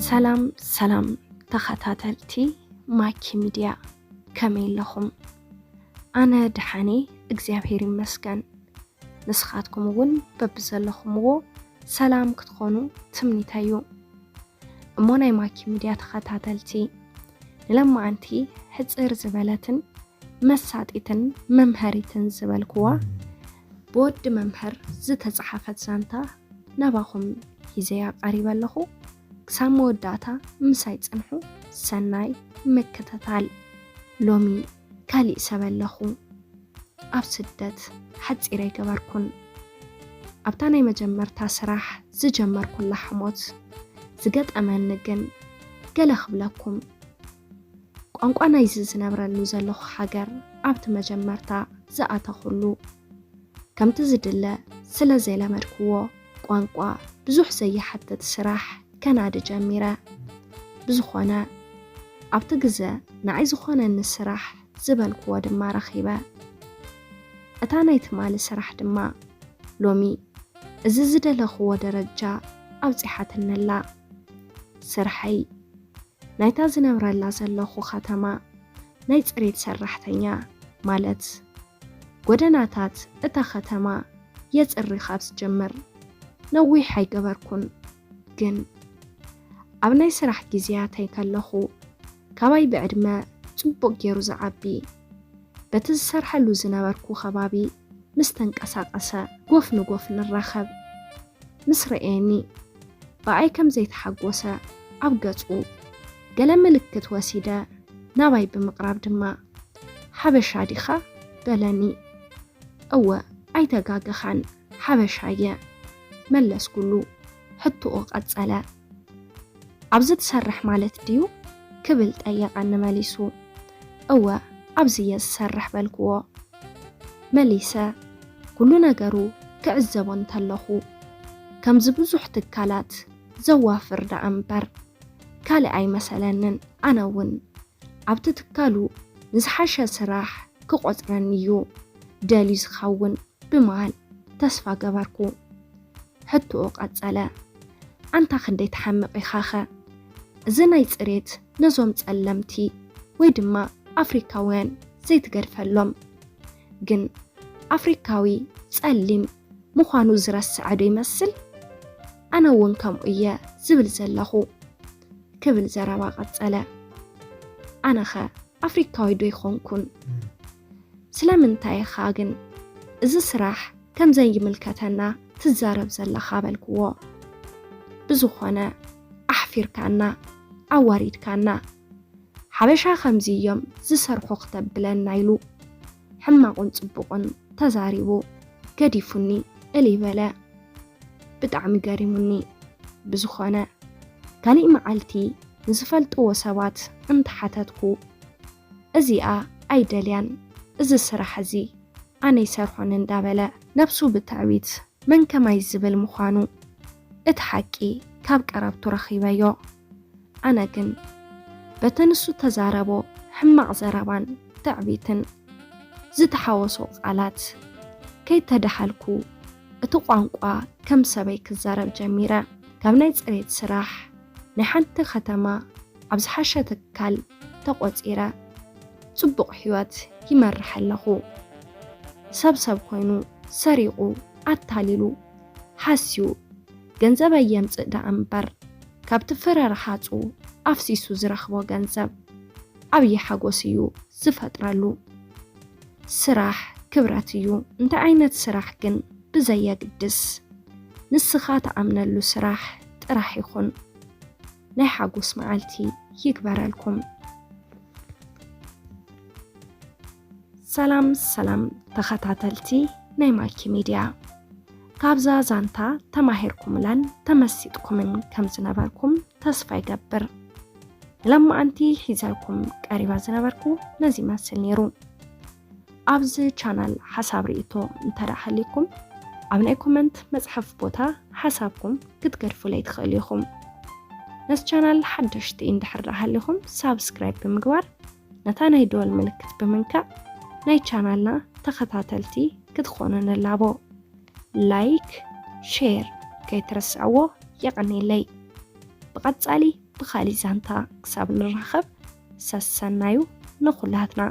ሰላም ሰላም ተኸታተልቲ ማኪ ሚድያ፣ ከመይ ኣለኹም? ኣነ ደሓን እየ፣ እግዚኣብሔር ይመስገን። ንስኻትኩም እውን በብዘለኹምዎ ሰላም ክትኾኑ ትምኒተይ እዩ። እሞ ናይ ማኪ ሚድያ ተኸታተልቲ፣ ንለማዓንቲ ሕጽር ዝበለትን መሳጢትን መምሃሪትን ዝበልክዋ ብወዲ መምህር ዝተጻሓፈት ዛንታ ናባኹም ሒዘያ ቀሪበ ኣለኹ። ክሳብ መወዳእታ ምሳይ ጽንሑ። ሰናይ ምክትታል። ሎሚ ካሊእ ሰብ ኣለኹ። ኣብ ስደት ሓጺር ኣይገበርኩን። ኣብታ ናይ መጀመርታ ስራሕ ዝጀመርኩላ ሕሞት ዝገጠመኒ ግን ገለ ክብለኩም። ቋንቋ ናይዚ ዝነብረሉ ዘለኹ ሃገር ኣብቲ መጀመርታ ዝኣተኹሉ ከምቲ ዝድለ ስለ ዘይለመድክዎ፣ ቋንቋ ብዙሕ ዘይሓትት ስራሕ ከናዲ ጀሚረ። ብዝኾነ፣ ኣብቲ ግዘ ንዓይ ዝኾነኒ ስራሕ ዝበልክዎ ድማ ረኺበ። እታ ናይ ትማሊ ስራሕ ድማ ሎሚ እዚ ዝደለኽዎ ደረጃ ኣብጺሓትኒ ኣላ። ስርሐይ ናይታ ዝነብረላ ዘለኹ ከተማ ናይ ጽሬት ሰራሕተኛ፣ ማለት ጎደናታት እታ ከተማ የጽሪ ካብ ዝጅምር ነዊሕ ኣይገበርኩን። ግን ኣብ ናይ ስራሕ ግዜያተይ ከለኹ፣ ካባይ ብዕድመ ጽቡቕ ገይሩ ዝዓቢ፣ በቲ ዝሰርሐሉ ዝነበርኩ ከባቢ ምስ ተንቀሳቐሰ ጎፍ ንጎፍ ንራኸብ። ምስ ረኣየኒ፣ ብኣይ ከም ዘይተሓጎሰ ኣብ ገጹ ገለ ምልክት ወሲደ፣ ናባይ ብምቕራብ ድማ፣ "ሓበሻ ዲኻ?" በለኒ። "እወ፣ ኣይተጋገኻን፣ ሓበሻ እየ" መለስኩሉ። ሕቶኡ ቀጸለ። "ኣብዚ ትሰርሕ ማለት ድዩ?" ክብል ጠየቐኒ መሊሱ። "እወ፣ ኣብዚ እየ ዝሰርሕ" በልክዎ። መሊሰ፣ ኩሉ ነገሩ ክዕዘቦ እንተለኹ፣ ከምዚ ብዙሕ ትካላት ዘዋፍር ደኣ እምበር ካልእ ኣይመሰለንን። ኣነ እውን ኣብቲ ትካሉ ንዝሓሸ ስራሕ ክቖጽረኒ እዩ ደልዩ ዝኸውን ብምባል ተስፋ ገበርኩ። ሕቶኡ ቀጸለ። "ኣንታ ክንደይ ትሓምቕ ኢኻኸ? እዚ ናይ ጽሬት ነዞም ጸለምቲ ወይ ድማ ኣፍሪካውያን ዘይትገድፈሎም። ግን ኣፍሪካዊ ጸሊም ምዃኑ ዝረስዐ ዶ ይመስል? ኣነ እውን ከምኡ እየ ዝብል ዘለኹ" ክብል ዘረባ ቀጸለ። ኣነኸ ኣፍሪካዊ ዶ ይኾንኩን? ስለምንታይ ኢኻ ግን እዚ ስራሕ ከም ዘይምልከተና ትዛረብ ዘለኻ? በልክዎ። ብዝኾነ ኣሕፊርካና፣ ኣዋሪድካና። ሓበሻ ከምዚ እዮም ዝሰርሑ ክተብለና ኢሉ ሕማቑን ጽቡቑን ተዛሪቡ ገዲፉኒ እልይ በለ። ብጣዕሚ ገሪሙኒ። ብዝኾነ፣ ካሊእ መዓልቲ ንዝፈልጥዎ ሰባት እንተሓተትኩ፣ "እዚኣ ኣይደልያን፣ እዚ ስራሕ እዚ ኣነ ይሰርሖን" እንዳበለ ነብሱ ብትዕቢት መን ከማይ ዝብል ምዃኑ እቲ ሓቂ ካብ ቀረብቱ ረኺበዮ። ኣነ ግን በቲ ንሱ ተዛረቦ ሕማቕ ዘረባን ትዕቢትን ዝተሓወሶ ቃላት ከይተዳሃልኩ፣ እቲ ቋንቋ ከም ሰበይ ክዛረብ ጀሚረ። ካብ ናይ ጽሬት ስራሕ ናይ ሓንቲ ከተማ ኣብ ዝሓሸ ትካል ተቖጺረ፣ ጽቡቕ ህይወት ይመርሕ ኣለኹ። ሰብ ሰብ ኮይኑ፣ ሰሪቑ፣ ኣታሊሉ፣ ሓስዩ፣ ገንዘበይ የምጽእ ደኣ እምበር፣ ካብቲ ፍረ ረሃጹ ኣፍሲሱ ዝረኽቦ ገንዘብ ዓብዪ ሓጎስ እዩ ዝፈጥረሉ። ስራሕ ክብረት እዩ። እንታይ ዓይነት ስራሕ ግን ብዘየግድስ፣ ንስኻ ትኣምነሉ ስራሕ ጥራሕ ይኹን። ናይ ሓጎስ መዓልቲ ይግበረልኩም። ሰላም ሰላም ተኸታተልቲ ናይ ማኪ ሚድያ፣ ካብዛ ዛንታ ተማሂርኩምላን ተመሲጥኩምን ከም ዝነበርኩም ተስፋ ይገብር። ንለማዓንቲ ሒዘልኩም ቀሪባ ዝነበርኩ ነዚ ይመስል ነይሩ። ኣብዚ ቻናል ሓሳብ ርእይቶ እንተ ደኣ ሃልይኩም፣ ኣብ ናይ ኮመንት መጽሓፍ ቦታ ሓሳብኩም ክትገድፉለይ ትኽእሉ ኢኹም። ነዚ ቻናል ሓደሽቲ እንድሕር ደኣ ሃሊኹም፣ ሳብስክራይብ ብምግባር፣ ነታ ናይ ደወል ምልክት ብምንካእ ናይ ቻናልና ተኸታተልቲ ክትኾኑ ንላቦ። ላይክ፣ ሼር ከይትርስዕዎ። የቐንየለይ። ብቐጻሊ ብኻሊእ ዛንታ ክሳብ ንራኸብ ሰሰናዩ ንኹላትና።